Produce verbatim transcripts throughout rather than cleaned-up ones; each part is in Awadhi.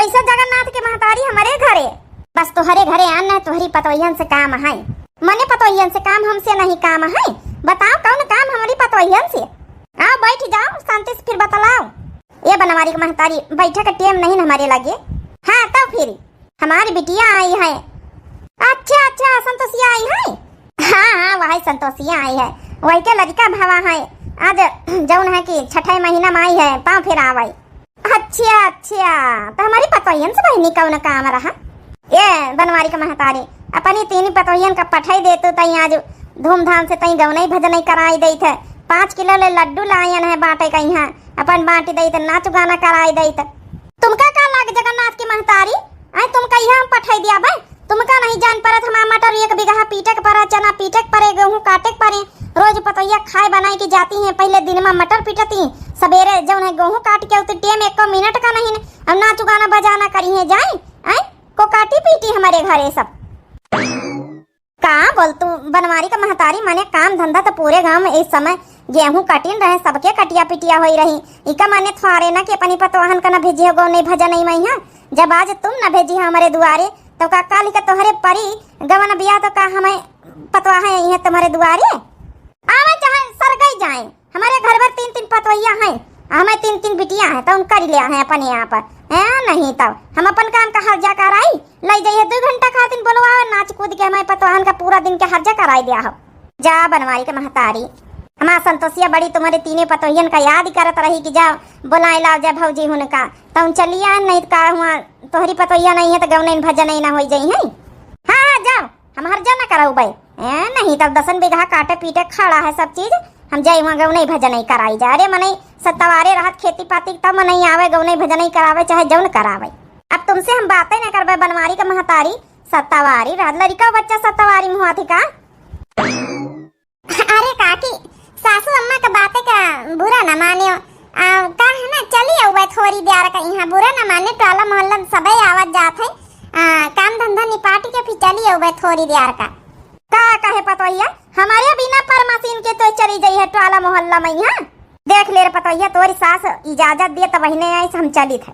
ऐसा जगन्नाथ के महतारी हमरे घरे। बस तोहरे घरे आन है, तोहरी पतोहियन से काम है। मने पतोहियन से काम, हमसे नहीं काम है। बताओ कौन काम हमरी पतोहियन से? आओ बैठ जाओ, शांति से फिर बतलाओ। ए बनवारी के महतारी, बैठे का टेम नहीं न हमरे लगे। हाँ तो फिर हमारी बिटिया आई है। अच्छा अच्छा, संतोषिया आई है। हाँ हाँ, वही संतोषिया आई है, वही के लड़का भवा है। आज जौन है कि छठे महीना में आई है, पाँव फिर आवे। अच्छा अच्छा, तो हमारी पतोहियन से बहिनी कौन काम रहा? ए बनवारी के महतारी, अपनी तीनी पतोहियन का पठाई दे तू, तई आज धूमधाम से तई गौनई भजनई कराई देत है। पाँच किलो ले लड्डू लायन है बांटे का यहाँ, अपन बांट देत, नाच गाना कराई देत। तुमका का लाग जगन्नाथ की महतारी, आए तुमका यहाँ हम पठाई दिया बे। तुमका नहीं जान परत, हमार मटर एक बीघा पीटे के परा, चना पीटे के परे, गेहूं काटे के परे। रोज पतोहिया खाए बनाए के जाती हैं, पहले दिन में मटर पीटती, सवेरे जौन है गेहूं काट के उतरती है, एको मिनट का नहीं। अब नाच गाना बजाना करी है जाए, आए को काटी पीटी हमारे घरे सब। का बोल तू बनवारी का महतारी, माने काम धंधा तो पूरे गांव में इस समय गेहूं कटिन रहे, सबके कटिया पिटिया होई रही। इका माने थ्वारे ना कि अपनी पतवाहन का ना भेजी हो गौनई भजनई में यहाँ। जब आज तुम ना भेजी हो हमारे दुआरे, तो का काल का तोहरे परी गवन बिया, तो का हमें पतवाह है तुम्हारे दुआरे? आवे चाहे सरगई जाए, हमारे घर भर तीन तीन पतवैया हैं, हमें तीन तीन बिटिया हैं, तो उनका ले हैं अपने यहाँ पर। हैं नहीं तो हम अपन काम का हर्जा कराई, ले जाइए दो घंटा खातिर बोलवावे, नाच कूद के हमारे पतवाहन का पूरा दिन के हर्जा कराई दिया हो। जा बनवारी के महतारी, हमार संतोषिया बड़ी तुम्हारे तीने पतोहियन का याद करत रही कि जाओ बोलाए लाओ जा भौजी हुनका, तो उन चलिया नहीं तो का हुआ तोहरी पतोहिया नहीं है तो गौनई भजनई ना होई जाई है। हाँ हाँ जाओ, हम हर्जा ना कराऊ बे। ए, नहीं तब दसन बीघा काटे पीटे खड़ा है सब चीज, हम जाई वहाँ गौनई भजनई कराई जा। अरे मनई सत्तवारे रहत खेती पाती तब मनई आवे गौनई भजनई करावे चाहे जौन करावे। अब तुमसे हम बातें ना करबे बनवारी का महतारी, सत्तवारी रहत लड़िका बच्चा सत्तवारी मुहाथी का। अरे काकी, सासू अम्मा के बातें का बुरा न मानियो। आ, का है ना, चली अउबे थोड़ी देर का, यहाँ बुरा न माने, टोला मोहल्ला में सबे आवत जात है। आ, काम धंधा निपाट के फिर चली अउबे थोड़ी देर का। का कहे पतोहिया, हमारे बिना परमासीन के तो चली जाई है टोला मोहल्ला में यहाँ। देख ले रे पतोहिया, तोरी सास इजाजत दिए तब वही नहीं आई से हम चलित है।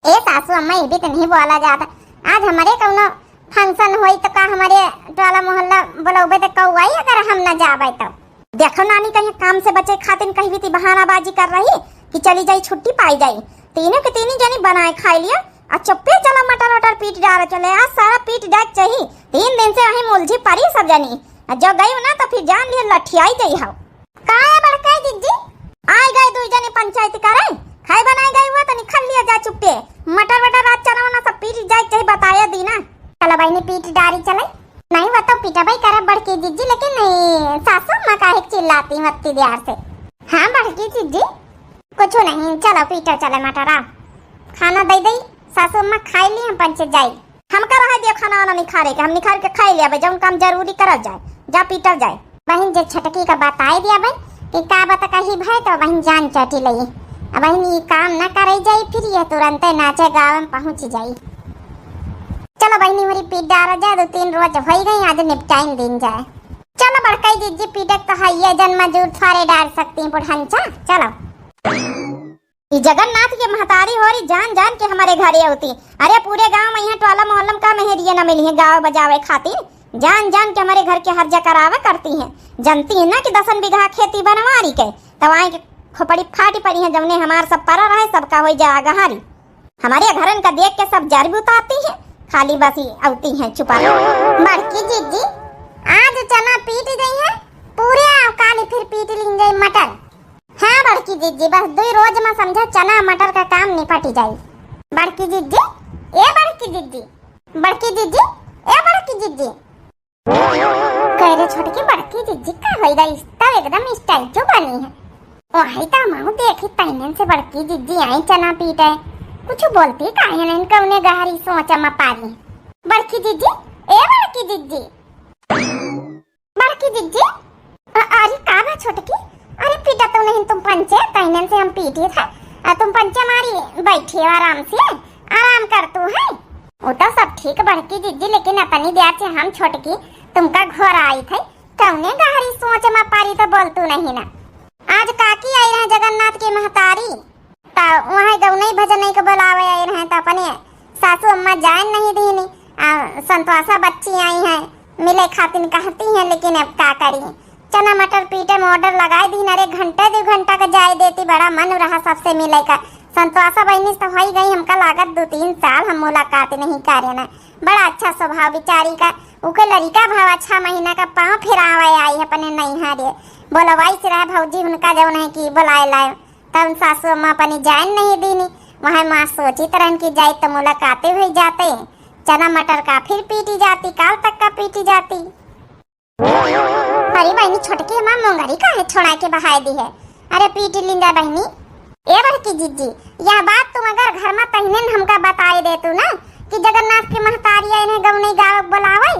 ए सासू अम्मा, ये भी तो नहीं बोला जाता। आज हमारे कौनो function होई तो का हमारे टोला मोहल्ला बुलौबे तो कौ आई अगर हम ना जाबे तो? देखो नानी, कहीं काम से बचे खातिर कहीं भी ती बहानाबाजी कर रही कि चली जाई, छुट्टी पाई जाई। तीनों के तीनी जनी बनाए खाई लिया और चुप्पे चला मटर वटर पीट डाल चले। आज सारा पीट डाल चाहिए, तीन दिन से वहीं मुलझी पड़ी सब जनी। और जो गई हो ना तो फिर जान लिया लठियाई जाई हो। का है बड़का जिज्जी? आइ गए दुइ जने पंचायत करे, खाए बनाए गए हुआ तो निखल लिया जा चुप्पे। मटर वटर आज चना वना सब पीट जाए चाहे बताया दीना। चलो बहिनी पीट डारी चले। नहीं वो तो पीटबे करे बड़की जिज्जी, लेकिन नहीं, सासू अम्मा काहे चिल्लाती मत्ती देर से। हाँ बड़की जिज्जी, कुछ नहीं, चलो पीटो चले मटर, आओ खाना दे दे, सासू अम्मा खाई ली, हम पंचायत जाई। हमका रहे दिया खाना वाना निखारे के, हम निखार के खाई लिया, जौन काम जरूरी करल जाए, जा पीटल जाए। बहिन जे छोटकी का बताई दिया बहिन कि का बता कही भाई तो बहिन जान चटी लई। अब बहिन ई काम ना करे जाई, फिर ये तुरंते नाचे गावे में पहुँच जाई। चलो बहिनी, हमारी पीट डारा जाए, दो तीन रोज होई गई, आज निपटाइन दिन जाए। चलो बड़काई जिज्जी, पीटक तो है ये जन मजूर थोड़े डार सकती बुढ़ंचा। चलो। ई जगन्नाथ के महतारी होरी जान जान के हमारे घरे अउती। अरे पूरे गांव में यहाँ टोला मोहल्ला में का मेहरिया न मिली है गावे बजावे खातिर, जान जान के हमारे घर के हर्जा करावे करती हैं। जनती है ना कि दसन बीघा खेती बनवारी के, तब आए के खोपड़ी फाटी पड़ी है, जौने हमार सब परा रहे सबका होई जा गहारी। हमारे घरन का देख के सब जर बुताती हैं, खाली बस ही अउती हैं चुपा। बड़की जिज्जी, आज चना पीट गई है, पूरे काली फिर पीट लीन जाई मटर। हाँ बड़की जिज्जी, बस दुई रोज में समझा चना मटर का काम निपट जाई। बड़की जिज्जी, ए बड़की जिज्जी, बड़की जिज्जी, ए बड़की जिज्जी। कह रे छोटकी बड़की जिज्जी का होई गई, तब एकदम स्टैचू बनी है। वही तो माऊ देखी तैनन से बड़की जिज्जी आई चना पीटे, कुछ बोलती काहे नहीं, कौने गहरी सोच में पारी। बड़की जिज्जी, ए बड़की जिज्जी। बड़की जिज्जी, अ-, अरे का बा छोटकी? अरे पीटा तो नहीं तुम पंचे, तैनन से हम पीटी था। अ, तुम पंचे मारी बैठी हो आराम से, आराम कर तू है। वो तो सब ठीक बड़की जिज्जी, लेकिन अतनी देर से हम छोटकी तुमका घर आई थे, कौने गहरी सोच में पारी तो बोल तू नहीं ना। आज काकी आई रहे जगन्नाथ की महतारी, त वहाँ गौने भजनई के बोलावे आए रहे तो अपने सासू अम्मा जाए नहीं दीनी। आ संतोषा बच्ची आई हैं मिले खातिन कहती हैं, लेकिन अब का करी, चना मटर पीटे में order लगाए दीन। अरे घंटा दो घंटा का जाए देती, बड़ा मन रहा सबसे मिले का। संतोषा बहिनी से तो होई गई हमका लागत दो तीन साल हम मुलाकात नहीं करे ना। बड़ा अच्छा स्वभाव बिचारी का। उके लड़िका भावा छह महीना का पाँव फिरावे आई अपने नैहरे। बोलवाई से रहे भौजी उनका जौन है कि बोलाए लाए। तब सासू अम्मा अपनी जान नहीं दीनी। वहाँ माँ सोचित रहन कि जाए तो मुलाकातें हुई जाते, चना मटर का फिर पीटी जाती, काल तक का पीटी जाती। अरे बहिनी, छोटकी हमार मोंगरी काहे छोड़ा के बहाय दी है? अरे पीटी लिंदा बहिनी। ए बड़की जिज्जी, यह बात तुम अगर घर में तहिने न हमका बताए देतू ना कि जगन्नाथ की महतारी आए हैं गौनई गावे बोलावे,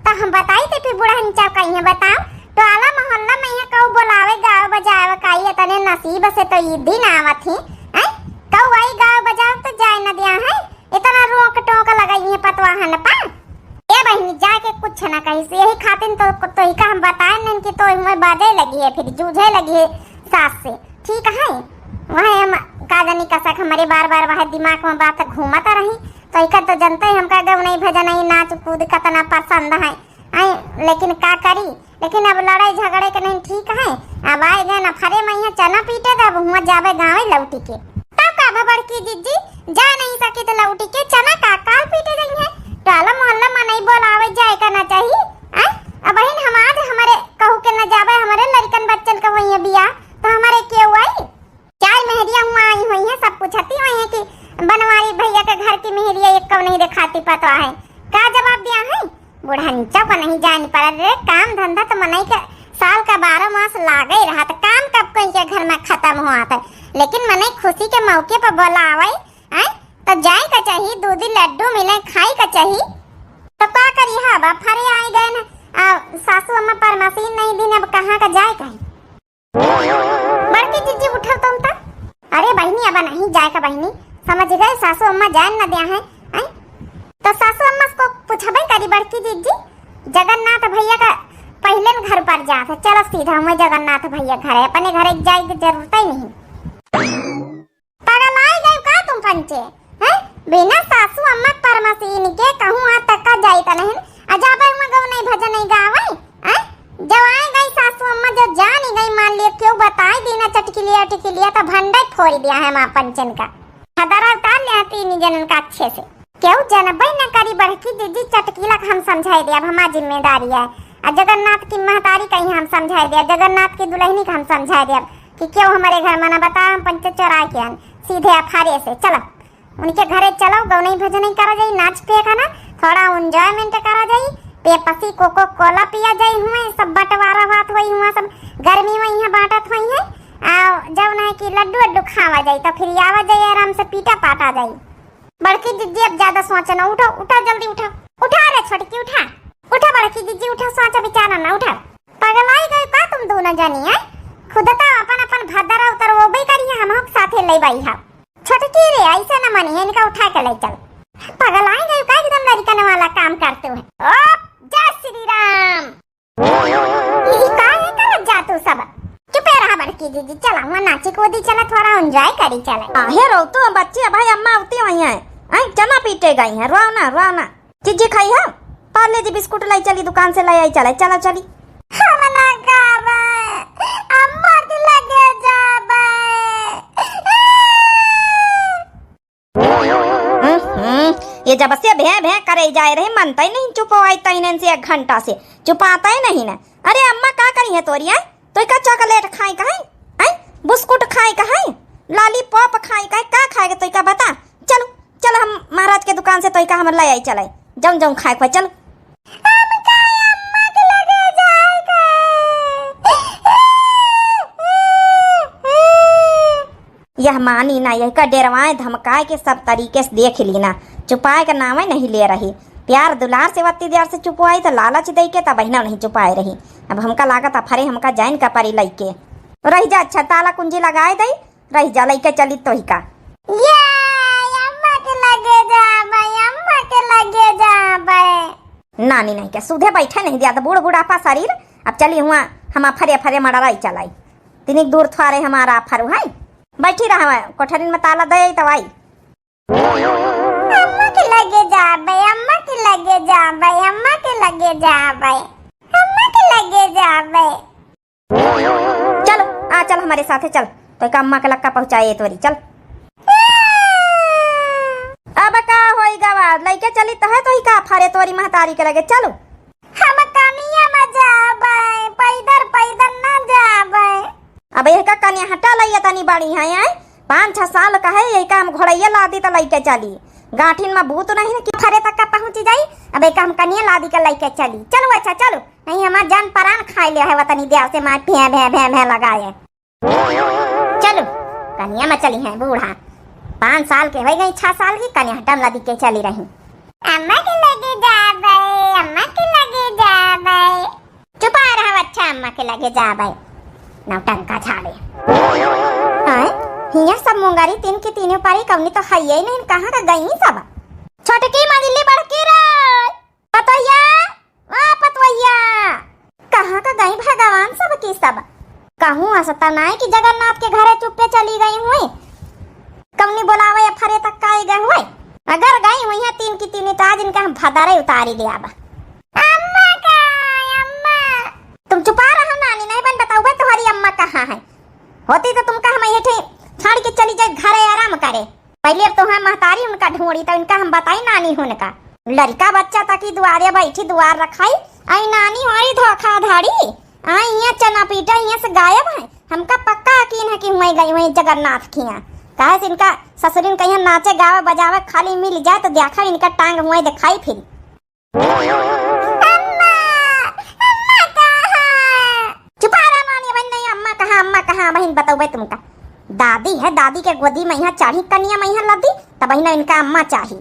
तो हम बताई थे फिर बुढ़न चौका इहे बताओ, टोला मोहल्ला में इहे कऊ बोलावे, गावे बजावे का, ये तने नसीब से तो ई दिन आवत ही, हैं? कऊ आई गावे बजावे तो जाए न दिया है, इतना रोक टोक लगाई है पतवाहन पा। ए बहिनी, जाके कुछ न कही से, यही खातिर तो, तो ही का हम बताए नहीं कि तो हुए बाजे लगी है, फिर जूझे लगी है सास से, ठीक है? वह हम का जानी कसक हमारे बार बार वह दिमाग में बात घूमत रही, तो इकर तो जनते ही हमका गवनई भजनई नाच कूद कतना पसंद है। आई, लेकिन का करी, लेकिन अब लड़ाई झगड़े के नहीं ठीक है। अब आए गए ना फरे में यहाँ चना पीटे, तो अब हुआ जाबे गाँवे लौटी के। तब का भा बड़की जिज्जी, जा नहीं सकी तो लौटी के चना का काल पीटे जाई है। टोला मोहल्ला में नहीं बोलावे जाए का ना चाहिए। आई, अब बहिन हम आज हमारे कहू के न जाबे, हमारे लड़कन बच्चन का वही बिया, तो हमारे क्यों आई? चार मेहरिया हुआ आई हुई हैं, सब पूछती हुई हैं कि बनवारी भैया के घर की मेहरिया एक कौ नहीं दिखाती पतवा है। का जवाब दिया है? बुढ़ंचा को नहीं जान पड़ा रे, काम धंधा तो मनई के साल का बारह मास लागे रहा, तो काम कब कोई के घर में खत्म हुआ था, लेकिन मनई खुशी के मौके पर बोलावे, आए तो जाए का चाहिए, दूधी लड्डू मिले खाए का चाहिए। तो का करी, हाँ बा फरे आए गए ना, आ, सासू अम्मा पर मशीन नहीं दिन, अब कहाँ का जाए कहीं। बड़की जिज्जी उठल तुम त। अरे बहिनी, अब नहीं जाए का बहिनी, समझ गए, सासू अम्मा जान न दिया है, हैं? तो सासू अम्मा को पूछबे करी बड़की जिज्जी, जगन्नाथ भैया का पहले न घर पर जात है, चलो सीधा हुए जगन्नाथ भैया घर है, अपने घर एक जाए की जरूरत ही नहीं। पगलाई गई का तुम पंचे? हैं? बिना सासू अम्मा परमसीन के कहूँ आ तक का जाइत नहीं। आ जाबे हुआ गौ नहीं भजन नहीं गावे? हैं? जब आए गई सासू अम्मा, जब जान ही गई, मान लिया क्यों बताई दी ना चटकिलिया टिकिलिया, तो भंडा ही फोड़ दिया है माँ पंचन का। हदरा उतार लिया तीन जनन का अच्छे से। क्यों जनबे न करी बड़की जिज्जी, चटकीला का हम समझाई दे, अब हमार जिम्मेदारी है। आ जगन्नाथ की महतारी कहीं हम समझाई दे, जगन्नाथ की दुल्हनी का हम समझाई दे। कि क्यों हमारे घर मना बता, हम पंचे चोराए के आन, सीधे अफारे से चलो। उनके घरे चलो, गौनई भजनई करा जाई, नाच पे खाना, थोड़ा enjoyment करा जाई, पेपसी कोको कोला पिया जाई, हुए सब बंटवारा बात होई, हुआ सब गर्मी में यहाँ बांटत होई है। आ जब ना कि लड्डू अड्डू खावा जाई, तो फिर आवा जाई, आराम से पीटा पाटा जाई। बड़की जिज्जी अब ज्यादा सोचे ना, उठो, उठो, जल्दी उठो, उठा रे छोटकी, उठा, उठा बड़की जिज्जी, उठा, सोचा विचारा ना, उठा। पगलाई गई का तुम दोनों जनी, हैं? खुद तो अपन, अपन भद्दर उतर वो भी करी है, हम साथे ले बाई है। छोटकी रे, ऐसे न मनी है, इनका उठा के ले चल। पगलाई गई का एकदम लड़कन वाला काम करते हुए। ओ, जय श्री राम। ई का है करत जा तू सब? चुपे रहा बड़की जिज्जी, चला हुआ नाची कूदी चला, थोड़ा enjoy करी चला। आहे रो तू बच्ची, अब भाई अम्मा उती हुई हैं। आई चना पीटे गई हैं, रोओ ना, रोओ ना। जिज्जी खाई है? पार्ले जी बिस्कुट लाई चली दुकान से लाई आई चला, चला चली। हम ना खाबे, अम्मा के लगे जाबे। हम्म, हम्म, ये जब से भे भे करे जाए रहे, मनता ही नहीं चुपवाई तैनन से एक घंटा से, चुपाता ही नहीं ना। अरे अम्मा का करी है तोरी, हैं? तोई का chocolate खाए का है? हैं? बिस्कुट खाए का है? Lollipop खाए का है? का खाए के तोई का बता? चलो, चलो हम महाराज के दुकान से तोई का हम लाई आई चलाई, जौन जौन खाए का है, चलो। हम का अम्मा के लगे जाए का? यह मानी ना, यह का डेरवाए धमकाए के सब तरीके से देख ली ना, चुपाए का नामे नहीं ले रही। प्यार दुलार से वत्ती देर से चुपवाई तो लालच दे के तब बहिना नहीं चुपाए रही। अब हमका लागत अफरे हमका जाइन का परी लइके। रह जा, अच्छा ताला कुंजी लगाए दई, रह जा, लइके चली तोही का। ये अम्मा के लगे जाबे, अम्मा के लगे जाबे। नानी नहीं के सुधे बैठे नहीं दिया तो बूढ़ बुढ़ापा शरीर। अब चली हुआ हम अफरे अफरे मड़राई चलाई। तिनिक दूर थ्वारे हमारा अफर है। बैठी रहा, कोठरिन में ताला दे आई तब आई। अम्मा के लगे जाबे, अम्मा के लगे जाबे, अम्मा के लगे जाबे, अम्मा के लगे जाबे। चल, आ चल हमरे साथे चल, तोहका अम्मा के लक्का पहुँचाए तोरी, चल। अब का होई गवा, लइके चली तहे तोही का फरे तोरी महतारी के लगे, चलू। हम कनिया में जाबे, पैदर पैदर ना जाबे। अब एहका कनिया हटा लइया तनी बड़ी है, आय? पाँच छह साल का है, एहका हम घोड़ैया लादी त लइके चली। गांठिन में बूत नहीं है कि फरे तक का पहुँची जाई। अब एहका हम कनिया लादी के लइके चली। चलो अच्छा चलो, नहीं हमार जान परान खाए ले है वतनी देव से मार भे भे भे भे लगाए। चलो, कनिया में चली हैं बूढ़ा। पाँच साल के होई गई, छह साल की कनिया हटा लादी के चली रही। अम्मा के लगे जाबे, अम्मा के लगे जाबे। चुपा रहा, अच्छा अम्मा के लगे जाबे। नौटंका झाड़े। हैं? हियाँ सब मुंगारी तीन की तीनों पारी कौनी तो हइये नहीं, कहाँ का गई सब? छोटकी मझली बड़की रे। पतोहिया, ओ पतोहिया। कहाँ का गई भगवान सब की सब? कहूँ असता नाय कि जगन्नाथ के घरे चुप्पे चली गई हुई। कौनी बोलावे या फरे तक का आई गए हुए? अगर गई हुई है तीन की तीन, तो आज इनका हम भदरे उतारी ले आबा। अम्मा का, अम्मा। तुम चुपा रहो नानी, नहीं बन बताऊबे तुम्हारी अम्मा कहाँ है। होती तो तुमका हम ये ठे छाड़ के चली जाए घरे आराम करे। पहले अब तुम्हारे महतारी उनका ढूंढी तो इनका हम बताई नानी हुनका। लड़का बच्चा तकी दुआरे बैठी दुआर रखाई, आई नानी हमारी धोखाधड़ी। हाँ, इहाँ चना पीटा, इहाँ से गायब है। हमका पक्का यकीन है कि हुआं गई हुई जगन्नाथ खियाँ। काहे से इनका ससुरिन कहियाँ नाचे, गावे, बजावे खाली मिल जाए तो देखा इनका टांग हुआं दिखाई फिर। अम्मा, अम्मा कहाँ? चुपा रहा मानी, अबहिन नहीं अम्मा कहाँ, अम्मा कहाँ, अबहिन बतउबे तुमका। दादी है, दादी के गोदी में यहाँ चाढ़ी कनिया में यहाँ लदी, तबहिन इनका अम्मा चाही।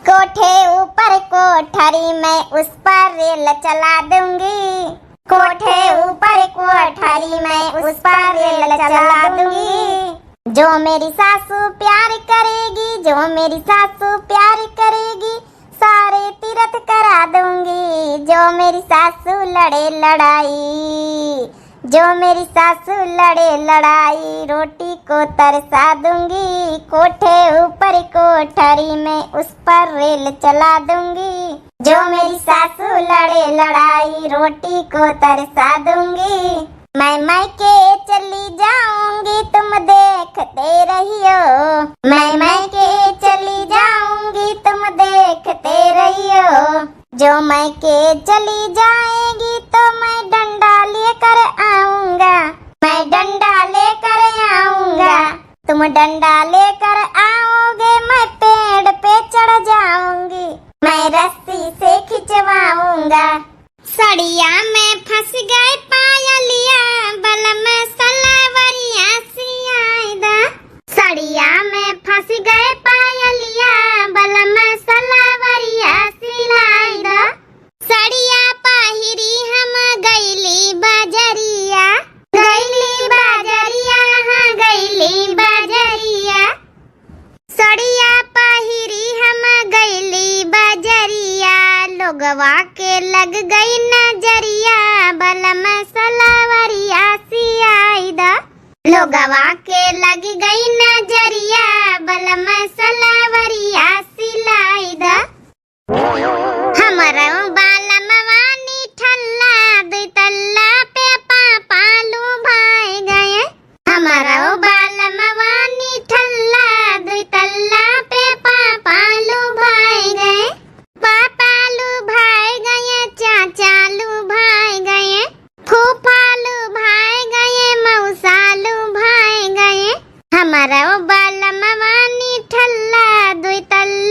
कोठे ऊपर कोठरी मैं उस पर रेल चला दूंगी। कोठे ऊपर कोठरी मैं उस पर रेल चला दूंगी। जो मेरी सासू प्यार करेगी, जो मेरी सासू प्यार करेगी, सारे तीरथ करा दूंगी। जो मेरी सासू लड़े लड़ाई, जो मेरी सासू लड़े लड़ाई, रोटी को तरसा दूंगी। कोठे ऊपर कोठरी मैं उस पर रेल चला दूंगी। जो मेरी सासू लड़े लड़ाई, रोटी को तरसा दूंगी। मैं मायके चली जाऊंगी, तुम देखते रहियो। मैं मायके चली जाऊंगी, तुम देखते रहियो। जो मायके चली जाएगी तो मैं डंडा लेकर आऊंगा, मैं डंडा लेकर आऊंगा। तुम डंडा लेकर आओगे, मैं पेड़ पे चढ़ जाऊंगी, मैं रस्सी से खिंचवाऊंगा। सड़िया में फंस गए पायलिया, बलम सलावरिया सियाई दा। सड़िया में फंस गए पायलिया, बलम सलावरिया सिलाई दा। सड़िया पहिरी हम गइली बजरिया, गइली बजरिया, हाँ, गइली बजरिया। सड़िया पहिरी हम गइली बजरिया, लोगवा के लग गई नजरिया, बलम सलावरिया सियाई दा। लोगवा के लग गई नजरिया, बलम सलावरिया सिलाई दा। हमरो बालमवा निठल्ला, दुई तल्ला पे पापा लुभाए गए। हमरो बालमवा निठल्ला, दुई तल्ला पे पापा लुभाए गए। पापा लुभाए गए, चाचा लुभाए गए, फूफा लुभाए गए, मौसा लुभाए गए। हमरो बालमवा निठल्ला, दुई तल्ला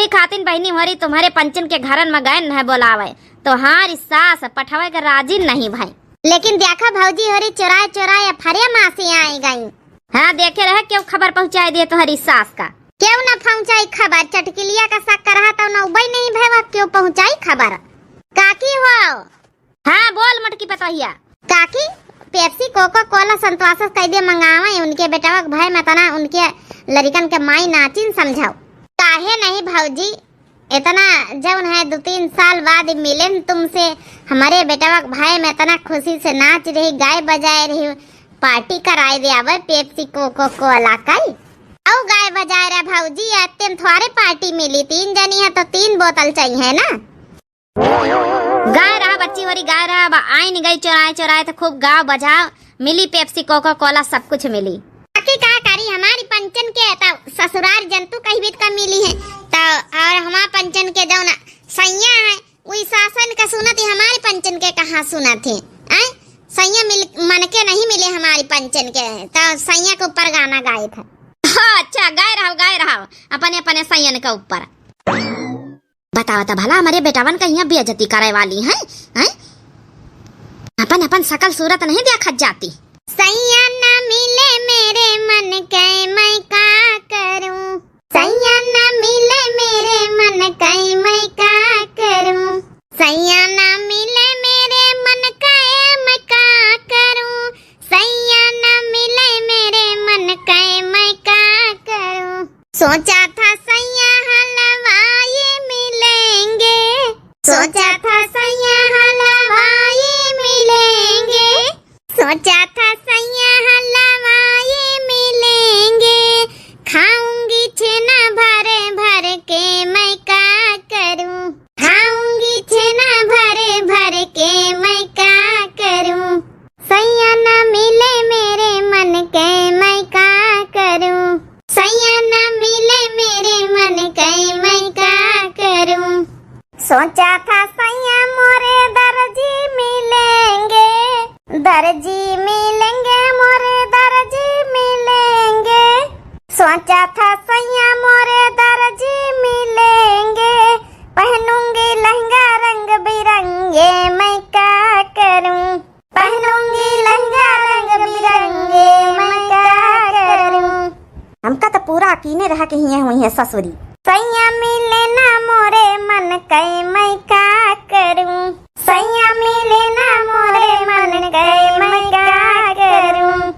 ई खातिन बहिनी होरी तुम्हरे पंचन के घरन में गयन न बोलावे, तोहार सास पठवे के राजी नहीं भई। लेकिन देखा भौजी होरी चोराए चोराए फरिया मासी आई गई। हाँ, देखे रहे क्यों खबर पहुँचाए दिए तोहरी सास का। क्यों न पहुँचाई खबर, चटकिलिया का शक रहा तो न उबई नहीं भय, वह क्यों पहुँचाई खबर। काकी हो। हाँ, बोल मोटकी पतोहिया। काकी, पेप्सी, कोको कोला, संतवासस कह दे मंगावे, उनके बेटवा के भय में तना उनके लड़िकन के माई नाचिन समझाओ। काहे नहीं भौजी, इतना जौन है दो तीन साल बाद मिलेन तुमसे, हमारे बेटवा के भय में इतना खुशी से नाच रही, गाए बजाए रही, पार्टी कराए दे आवे पेप्सी कोको कोला कई। औ गाए बजाए रहा भौजी, अत्ते में थोड़े पार्टी मिली, तीन जनी है तो तीन बोतल चाहिए ना। गाए रहा बच्ची होरी, गाए रहा, अब आइन गई चोराए चोराए तो खूब गाओ बजाओ, मिली पेप्सी कोको कोला सब कुछ मिली। बाकी का करी, हमारी पंचन के तो ससुरार जंतु कहीं भी का मिली है तो, और हमार पंचन के जौन सैया है वही सासन का सुनत ही, हमारे पंचन के कहाँ सुनत ही। आय, सैया मिल मन के नहीं मिले हमारी पंचन के, तो सैया के ऊपर गाना गाए थे। हाँ, अच्छा, गाए रहो, गाए रहो अपने अपने सैयन के ऊपर। बतावा त भला, हमरे बेटवन का हियाँ बेइज्जती करे वाली हैं, हैं? अपन, अपन शकल सूरत नहीं देखत जाती। सैया ना मिले मेरे मन के, मैं का करूं? सैया ना मिले मेरे मन के, मैं का करूं? सैया ना मिले मेरे मन के, मैं का करूं? सैया ना मिले मेरे मन के, मैं का करूं? सोचा था सैया हलवाई मिलेंगे, सोचा था सैया हलवाई मिलेंगे, सोचा था सैया हलवाई मिलेंगे। खाऊंगी छेना भर भर के, मैं का करूं? खाऊंगी छेना भर भर के, मैं का करूं? सैया ना मिले मेरे मन के, मैं का करूं? सैया ना मिले मेरे मन के, मैं का करूं? सोचा था सैया मोरे दर्जी मिलेंगे, दर्जी मिलेंगे, मोरे दर्जी मिलेंगे। सोचा था सैया मोरे दर्जी मिलेंगे, पहनूंगी लहंगा रंग बिरंगे, मैं का करूं? पहनूंगी लहंगा रंग बिरंगे, मैं का करूं? हमका त पूरा यकीने रहा कि हियां हुई है ससुरी। सैया मिले ना मोरे मन के, मैं का करूं? सैया मिले ना मोरे मन के, मैं का करूं?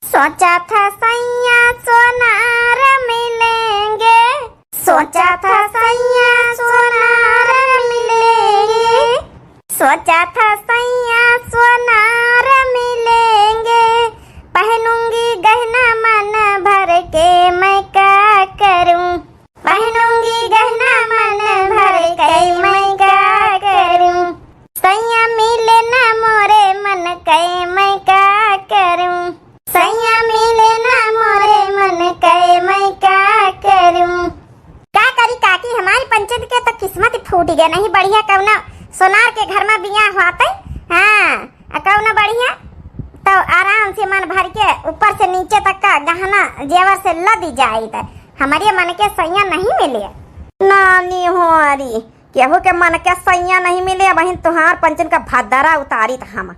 सोचा था सैया सोनार मिलेंगे, सोचा था सैया सोनार मिलेंगे, सोचा था सैया सोनार मिलेंगे, पहनूंगी गहना मन भर के, मैं का करूं? पहनूंगी गहना मन भर के, मैं का करूं? सैया मिले ना मोरे मन के, मैं का करूं? सैया मिले ना मोरे मन के, मैं का करूं? का करी काकी, हमारी पंचन के तो किस्मत ही फूट गया, नहीं बढ़िया कौनो सोनार के घर में बियाह होते। हाँ, आ कौनो बढ़िया तो आराम से मन भर के ऊपर से नीचे तक का गहना जेवर से लद जाइत। हमारे मन के सैया नहीं मिले। नानी होरी, केहू के मन के सैया नहीं मिले, बहिन तोहार पंचन का भद्दरा उतारी त हम।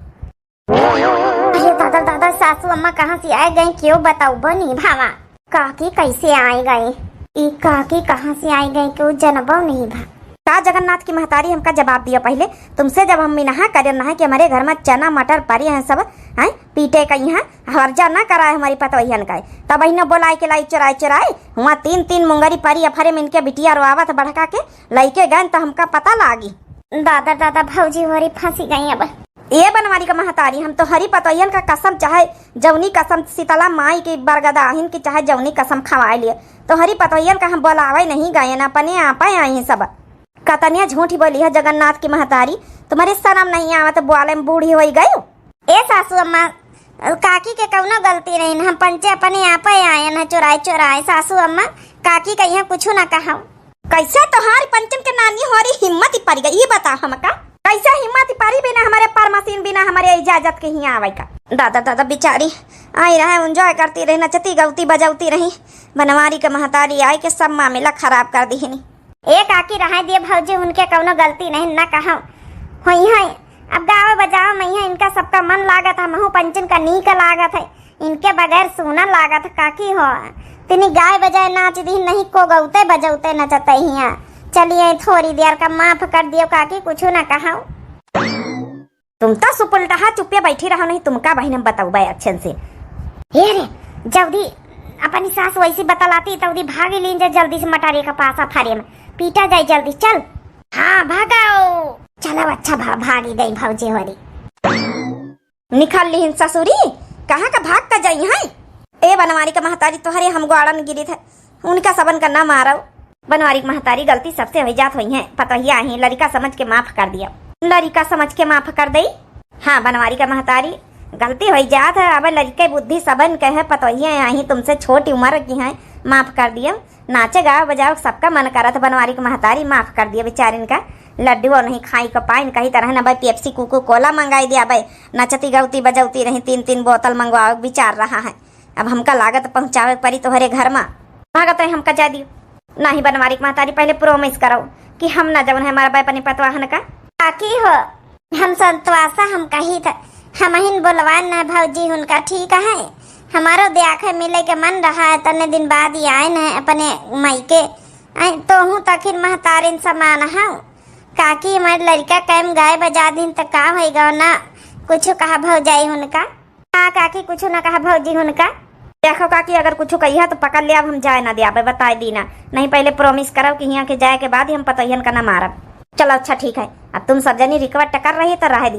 अरे दादा, दादा, सासू अम्मा कहाँ से आए गए, क्यों बताऊ बनी भावा? काकी कैसे आए गए? ई काकी कहाँ से आए गए, क्यों जनबो नहीं भा। का जगन्नाथ की महतारी, हमका जवाब दियो पहले। तुमसे जब हम मिनहा करे नहा कि हमारे घर में चना मटर परे हैं सब, हैं पीटे का, यहाँ हर्जा ना कराए हमारी पतोहियन का, तब इन्हें बोलाए के लाई चुराए चुराए, हुआ तीन तीन मुंगरी परी अफरे में इनके बिटिया रोआवत बढ़का के लइके गए तो हमका पता लागी। दादा, दादा, भौजी होरी फंसी गई अब। ए बनवारी का महतारी, हम तोहरी पतोहियन का कसम, चाहे जौनी कसम शीतला माई के बरगदाहिन की, चाहे जौनी कसम खवाए लिए, तोहरी पतोहियन का हम बोलावे नहीं गए ना, अपने आपे आई सब। कतनिया झूठी बोली है जगन्नाथ की महतारी, तुम्हारी शर्म नहीं आवत, बोले में बूढ़ी होई गई। ए सासू अम्मा, काकी के कौनो गलती नहीं, हम पंचे अपने आपे आए ना चुराए चुराए। सासू अम्मा, काकी के यहाँ कुछ ना कहा। कैसे तोहार पंचन के नानी होरी हिम्मत ही पड़ गई, ये बताओ हमका, कैसे हिम्मत ही पड़ी बिना हमारे परमसीन, बिना हमारे इजाजत के हियाँ आवे का? दादा, दादा, बेचारी आई रहे, enjoy करती रही, नचती गौती बजौती रही, बनवारी के महतारी आए के सब मामला खराब कर दिहनी। ए काकी, रहे दियो भौजी, उनके कौनो गलती नहीं, न कहौ। होई है, अब गावे बजावे में है, इनका सबका मन लागत है, महू पंचन का नीक लागत है, इनके बगैर सूना लागत है काकी हो। तिनी गाय बजाए नाच दी नहीं, को गौते बजौते नचत हिया। चलिए थोड़ी देर का माफ कर दियो काकी, कुछ न कहौ। तुम तो सुपुलटहा चुप्पे बैठी रहो, नहीं तुमका बहिन हम बतौबे अच्छे से। हे रे, जल्दी अपनी सास वैसी बतलाती, तौदी भागी लीन जा जल्दी से मटारी का पासा फारे में। पीटा जाई जल्दी, चल। हाँ, भागाओ। चलो अच्छा भा-, भागी गई भौजी होरी। निकल लिहिन ससुरी, कहाँ का भाग का जाई हैं? ए बनवारी का महतारी, तोहरे हम ग्वाड़न गिरित है, उनका सबन का ना मारौ। बनवारी की महतारी, गलती सबसे होई जात होई है, पतोहिया ही लड़िका समझ के माफ कर दिया। लड़िका समझ के माफ कर दई। हाँ बनवारी का महतारी, गलती होई जात है, अब लड़िके बुद्धि सबन के है, पतोहिया ही तुमसे छोटी उम्र की है, माफ कर दिया। नाचे गाओ बजाओ सबका मन करत, बनवारी की महतारी माफ कर दिया बेचारिन का। लड्डू और नहीं खाई को पाइन, कही तरह न भाई पेप्सी कोको कोला मंगाई दिया भाई, नचती गौती बजौती रही, तीन तीन बोतल मंगवाओ विचार रहा है। अब हमका लागत पहुँचावे परी तोहरे घर मा। भागत है हमका जा दियो। नाही बनवारी के महतारी, पहले promise करो कि हम ना जवन है हमारा बाय अपने पतवाहन का। काकी हो, हम संतवासा हम कही था, हम हिन बोलवान न भौजी उनका, ठीक है? हमारो देखे मिले के मन रहा है, तने दिन बाद ही आए न अपने माई के। आए तोहू तखिन महतारिन समान हौ। काकी, हमारे लड़का कैम गाय बजा दिन त का होई गौ ना, कुछ कहा भौजाई उनका। हाँ काकी, कुछ ना कहा भौजी उनका। देखो काकी, अगर कुछ कहिया तो पकड़ लिया, अब हम जाए ना दिया, बताए दी ना। नहीं, पहले promise करो कि यहाँ के जाए के बाद ही हम पतोहियन का ना मारब। चलो अच्छा ठीक है, अब तुम सब जनी request कर रही तो रहे दी।